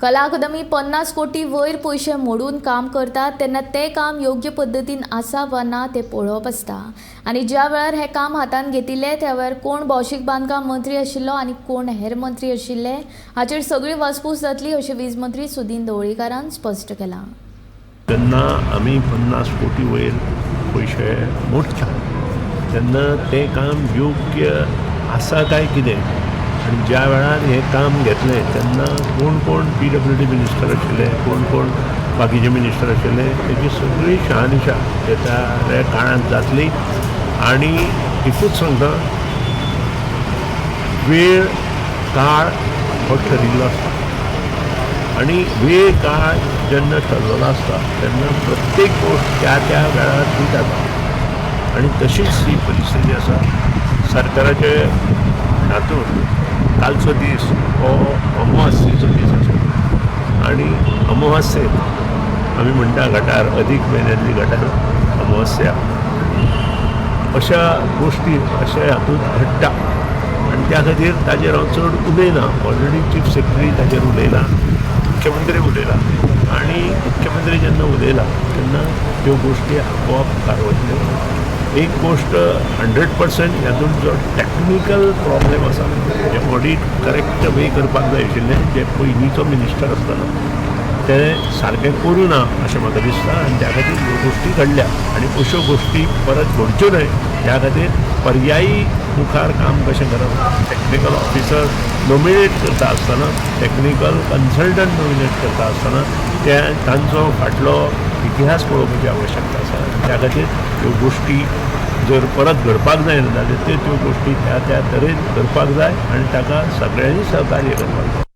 कला अकादमी 50 कोटी वयर पयशे मोडून काम करतात तेन्ना तें काम योग्य पद्दतीन आसा वा ना तें पळोवप आसता आनी ज्या वेळार हें काम हातांत घेतिल्लें त्या वेळार कोण भौशीक बांदकाम मंत्री आशिल्लो आनी कोण हेर मंत्री आशिल्ले हाचेर सगळी वासपूस जातली अशें वीज मंत्री सुदीन ढवळीकारान स्पश्ट केलां. जेन्ना आमी 50 कोटी वयर पयशे मोडटा तेन्ना तें काम योग्य आसा काय कितें आनी ज्या वेळार हें काम घेतलें तेन्ना कोण कोण पीडब्ल्यूडी मिनिस्टर आशिल्ले, कोण कोण बाकीचे मिनिस्टर आशिल्ले, तेजी सगळी शहानिशा येता काळांत जातली. आनी एकूच सांगता, वेळ काळ हो ठरिल्लो आसता आनी वेळ काळ जेन्ना ठरलेलो आसता तेन्ना प्रत्येक गोश्ट त्या त्या वेळार ती जाता आनी तशीच ही परिस्थिती आसा. सरकाराचे हातूंत कालचो दीस हो अमावास्येचो दीस आसा आनी अमावास्येक आमी म्हणटा गटार, अदीक म्हयन्यांतली गटार अमावास्या, अशा गोश्टी अशा हातूंत घडटा आनी त्या खातीर ताजेर हांव चड उलयना. ऑलरेडी चीफ सेक्रेटरी ताजेर उलयला, मुख्यमंत्री उलयला आनी मुख्यमंत्री जेन्ना उलयला तेन्ना त्यो गोश्टी आपोआप मुखार वतल्यो. एक गोश्ट 100% हातूंत जो टॅक्निकल प्रॉब्लेम आसा, जें ऑडीट करेक्ट वे करपाक जाय आशिल्लें, जे पयलींचो मिनिस्टर आसतना तें सारकें करूं ना अशें म्हाका दिसता आनी त्या खातीर ह्यो गोश्टी घडल्या आनी अश्यो गोश्टी परत घडच्यो न्हय ह्या खातीर पर्यायी मुखार काम कशें करप, टॅक्निकल ऑफिसर नॉमिनेट करता आसतना, टॅक्निकल कन्सल्टंट नॉमिनेट करता आसतना ते तांचो फाटलो इतिहास पळोवपाची आवश्यकता आसा. त्या खातीर ह्यो गोश्टी जर परत घडपाक जायना जाल्यार त्यो गोश्टी त्या त्या तरेन करपाक जाय आनी ताका सगळ्यांनी सहकार्य करपाक जाय.